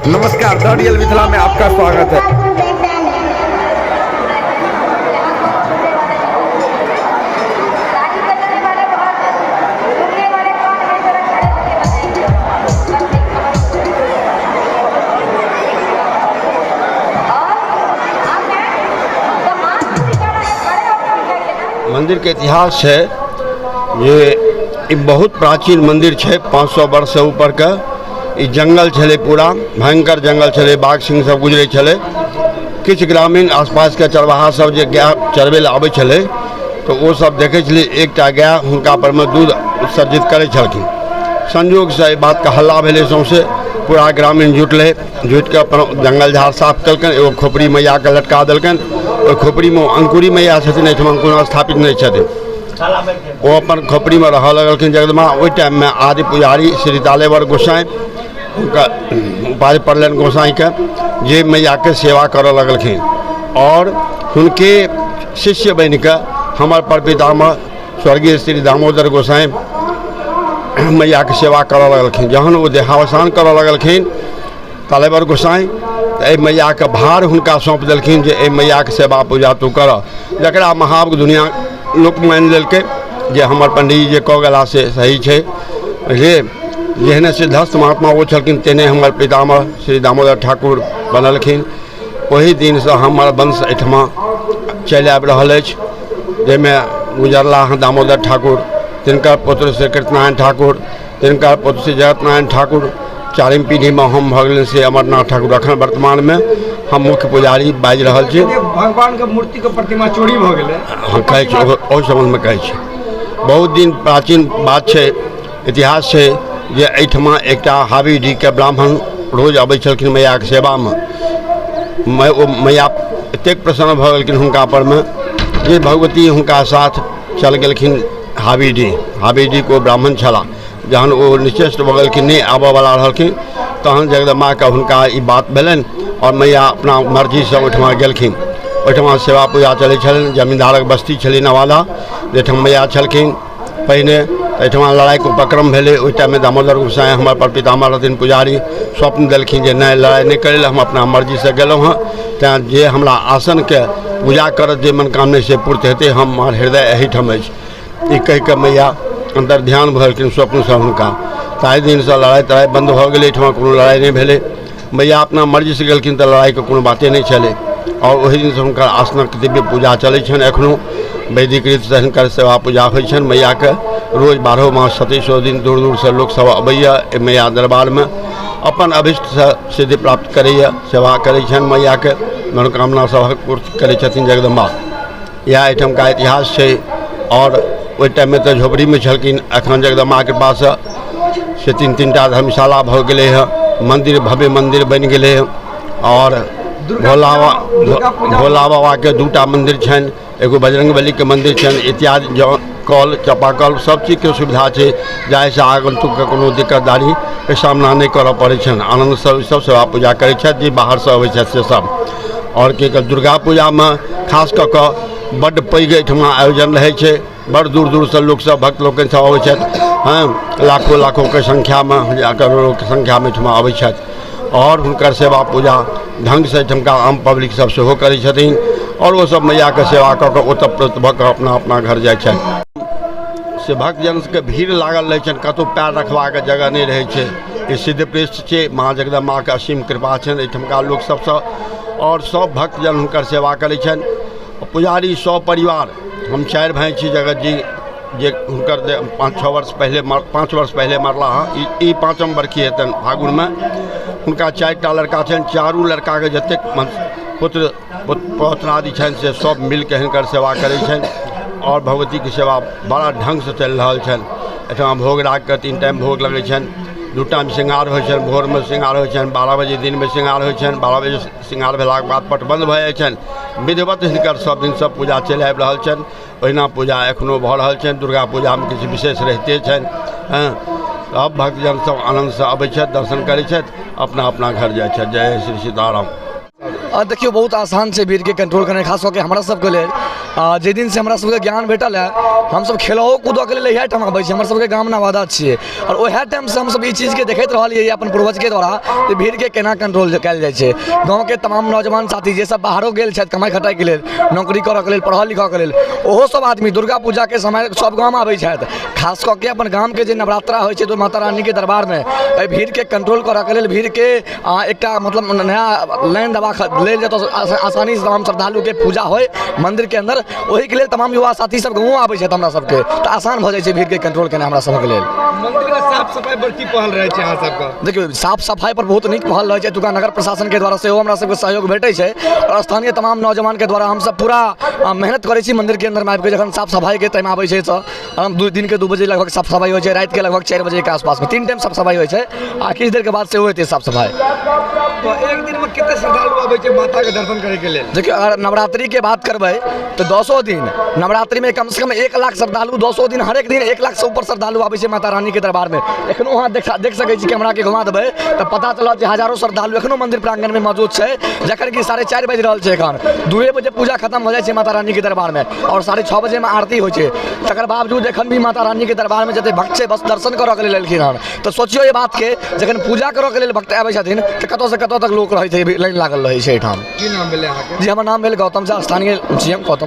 नमस्कार, द रियल मिथिला में आपका स्वागत है। मंदिर के इतिहास है जे ई बहुत प्राचीन मंदिर छै, 500 वर्ष से ऊपर के। ई जंगल छलै, पूरा भयंकर जंगल छलै, बाघ सिंह सब गुजरै छलै। किछु ग्रामीण आसपासके चरवाहा सब जे गाय चरबै लए आबै छलै तऽ ओ सब देखै छलै एकटा गाय हुनका परमे दूध उत्सर्जित करै छलखिन। संयोगसँ एहि बातके हल्ला भेलै, सौंसे पूरा ग्रामीण जुटलै, जुटिके अपन जंगल झाड़ साफ केलकनि, एगो खोपड़ी मैयाके लटका देलकनि। ओहि खोपड़ीमे अंकुरी मैया छथिन, एहिठमा कोनो स्थापित नहि छथिन। ओ अपन खोपड़ीमे रहऽ लगलखिन जगदम्बा। ओहि टाइममे आदि पुजारी श्री तालेवर गोसाई, हुनका उपाधि पड़लनि गोसाईके, जे मैयाके सेवा करऽ लगलखिन और हुनके शिष्य बनिकऽ हमर परपितामह स्वर्गीय श्री दामोदर गोसाई मैयाके सेवा करऽ लगलखिन। जहन ओ देहावसान करऽ लगलखिन तालेवर गोसाई, तऽ एहि मैयाके भार हुनका सौंप देलखिन जे एहि मैयाके सेवा पूजा तू करऽ, जकरा महाग दुनिया लोक मानि लेलकै जे हमर पंडीजी जे कऽ गेला से सही छै। बुझलियै, जेहने सिद्धस्थ महात्मा ओ छलखिन तेहने हमर पितामह श्री दामोदर ठाकुर बनलखिन। ओहि दिनसँ हमर वंश एहिठमा चलि आबि रहल अछि, जाहिमे गुजरला हँ दामोदर ठाकुर, तिनकर पुत्र श्री कृष्णनारायण ठाकुर, तिनकर पुत्र श्री जगत नारायण ठाकुर, चारिम पीढ़ीमे हम भऽ गेलनि श्री अमरनाथ ठाकुर। अखन वर्तमानमे हम मुख्य पुजारी बाजि रहल छी। भगवानके मूर्तिके प्रतिमा चोरी भऽ गेलै। हँ, कहै छी, ओहि सम्बन्धमे कहै छी। बहुत दिन प्राचीन बात छै, इतिहास छै जे एहिठमा एकटा हाबीडीके ब्राह्मण रोज अबै छलखिन मैयाके सेवामे। ओ मैया एतेक प्रसन्न भऽ गेलखिन हुनका परमे जे भगवती हुनका साथ चल गेलखिन हाबीडी। हाबीडीके ओ ब्राह्मण छलाह। जहन ओ निश्चेष्ट भऽ गेलखिन, नहि आबऽवला रहलखिन, तहन जगदम्बाके हुनका ई बात भेलनि आओर मैया अपना मर्जीसँ ओहिठमा गेलखिन। ओहिठमा सेवा पूजा चलै छलनि। जमीन्दारक बस्ती छलै नवादा, जाहिठाम मैया छलखिन पहिने। एहिठमा लड़ाइके उपक्रम भेलै। ओहि टाइममे दामोदर गोसाई हमर परपितामह रहथिन पुजारी, स्वप्न देलखिन जे नहि, लड़ाइ नहि करै लए, हम अपना मर्जीसँ गेलहुँ हँ, तेँ जे हमरा आसनके पूजा करत जे मनोकामना से पूर्ति हेतै, हमर हृदय एहिठाम अछि। ई कहिके मैया अन्तर्ध्यान भऽ गेलखिन स्वप्नसँ हुनका। ताहि दिनसँ लड़ाइ तड़ाइ बन्द भऽ गेलै, एहिठमा कोनो लड़ाइ नहि भेलै। मैया अपना मर्जीसँ गेलखिन तऽ लड़ाइके कोनो बाते नहि छलै। आओर ओहि दिनसँ हुनकर आसनक दिव्य पूजा चलै छनि। एखनो वैदिक रीतिसँ हिनकर सेवा पूजा होइ छनि मैयाके। रोज 12 मास 27 दिन दूर दूरसँ लोकसभ अबैए एहि मैया दरबारमे, अपन अभिष्टसँ सिद्धि प्राप्त करैए, सेवा करै छनि मैयाके, मनोकामना सभक पूर्ति करै छथिन जगदम्बा। इएह एहिठामका इतिहास छै। आओर ओहि टाइममे तऽ झोपड़ीमे छलखिन, एखन जगदम्बाके कृपासँ से तीन तीन टा धर्मशाला भऽ गेलै हँ, मन्दिर भव्य मन्दिर बनि गेलै हँ। आओर भोला बाबा, भोला बाबाके 2टा मन्दिर छनि, एगो बजरङ्गबलीके मन्दिर छनि, इत्यादि। जँ कल चापाकल सब चीजके सुविधा छै, जाहिसँ आगन्तुकके कोनो दिक्कतदारीके सामना नहि करऽ पड़ै छनि। आनन्दसँ सब सेवा पूजा करै छथि जे बाहरसँ अबै छथि से सब। आओर की कहै, दुर्गा पूजामे खास कऽ कऽ बड्ड पैघ एहिठमा आयोजन रहै छै। बड़ दूर दूरसँ लोकसब भक्त लोकनि सब अबै छथि। हँ, लाखो लाखोके संख्यामे, करोड़ोके संख्यामे एहिठमा अबै छथि आओर हुनकर सेवा पूजा ढङ्गसँ एहिठमका आम पब्लिक सब सेहो करै छथिन आओर ओसब मैयाके सेवा कऽ कऽ ओतप्रोत भऽ कऽ अपना अपना घर जाइ छथि। से भक्तजनके भीड़ लागल रहै छनि, कतहु पयर रखबाके जगह नहि रहै छै। ई सिद्धपीठ छै, माँ जगदम्बाके असीम कृपा छनि एहिठमका लोक सबसँ आओर सब भक्तजन हुनकर सेवा करै छनि। पुजारी सब परिवार, हम 4 भाइ छी। जगत जी जे हुनकर 5-6 वर्ष पहिले, 5 वर्ष पहिले मरला हँ, ई 5म बरखी हेतनि फागुनमे। हुनका 4टा लड़का छनि, चारू लड़काके जतेक पुत्र पौत्र आदि छनि से सब मिलके हिनकर सेवा करै छनि आओर भगवतीके सेवा बड़ा ढङ्गसँ चलि रहल छनि। एहिठमा भोग राखिके 3 टाइम भोग लगै छनि, 2 टाइम श्रृंगार होइ छनि, भोरमे श्रृंगार होइ छनि, 12 बजे दिनमे श्रृंगार होइ छनि। 12 बजे श्रृंगार भेलाके बाद पट बन्द भऽ जाइ छनि। विधिवत हिनकर सब दिनसँ पूजा चलि आबि रहल छनि, ओहिना पूजा एखनो भऽ रहल छनि। दुर्गा पूजामे किछु विशेष रहिते छनि। हँ, सब भक्तजन सब आनन्दसँ अबै छथि, दर्शन करै छथि, अपना अपना घर जाइ छथि। जय श्री सीताराम। देखियौ, बहुत आसान छै भीड़के कंट्रोल करनाइ, खास कऽ के हमरा सबके लेल। जाहि दिनसँ हमरा सबके ज्ञान भेटल है हमसब खेलहो कूदऽके लेल इएह ठाम अबै छी। हमर सबके गाम नवादा छियै आओर ओएह टाइमसँ हमसब ई चीजके देखैत रहलियै अपन पूर्वजके द्वारा जे भीड़के केना कंट्रोल कयल जाइ छै। गाँवके तमाम नौजवान साथी जे सब बाहरो गेल छथि कमाइ खटाइके लेल, नौकरी करऽके लेल, पढ़ऽ लिखऽके लेल, ओहो सब आदमी दुर्गा पूजाके समय सब गाम आबै छथि। खास कऽ के अपन गामके जे नवरात्रा होइ छै माता रानीके दरबारमे, एहि भीड़के कंट्रोल करऽके लेल, भीड़के एकटा मतलब नया लाइन दबा लेल जतऽ आसानीसँ तमाम श्रद्धालुके पूजा होइ मन्दिरके अन्दर, ओहिके लेल तमाम युवा साथी सब गाँवो आबै छथि हमरा सबके, तऽ आसान भऽ जाइ छै भीड़के कंट्रोल केनाइ हमरा सबके लेल। मन्दिरके साफ सफाइ पर की पहल रहै छै अहाँ सबके? देखियौ, साफ सफाइ पर बहुत नीक पहल रहै छै। एतुका नगर प्रशासनके द्वारा सेहो हमरा सबके सहयोग भेटै छै आओर स्थानीय तमाम नौजवानके द्वारा हमसब पूरा मेहनत करै छी। मन्दिरके अन्दरमे आबिके जखन साफ सफाइके टाइम आबै छै तऽ हम दिनके 2 बजे लगभग साफ सफाइ होइ छै, रातिके लगभग 4 बजेके आसपासमे 3 टाइम साफ सफाइ होइ छै आ किछु देरके बाद सेहो हेतै साफ सफाइ। तऽ एक दिनमे कते श्रद्धालु आबै छै माताके दर्शन करैके लेल? देखियौ, अगर नवरात्रिके बात करबै तऽ 10 दिन नवरात्रिमे कमसँ कम 1 लाख श्रद्धालु, 10 दिन हरेक दिन 1 लाखसँ ऊपर श्रद्धालु आबै छै माता रानीके दरबारमे। एखनो अहाँ देख सकै छी, कैमराके घुमा देबै तऽ पता चलत जे हजारो श्रद्धालु एखनो मन्दिर प्राङ्गणमे मौजूद छै, जखन कि 4:30 बाजि रहल छै। एखन 2 बजे पूजा खतम भऽ जाइ छै माता रानीके दरबारमे आओर 6:30 बजेमे आरती होइ छै। तकर बावजूद एखन भी माता रानीके दरबारमे जते भक्त छै बस दर्शन करऽके लेल एलखिन हन। तऽ सोचियौ एहि बातके, जखन पूजा करऽके लेल भक्त आबै छथिन तऽ कतऽसँ कतऽ तक लोक रहै छै, लाइन लागल रहै छै एहिठाम। की नाम भेलै अहाँके? जी, हमर नाम भेल गौतम झा, स्थानीय छी हम गौतम।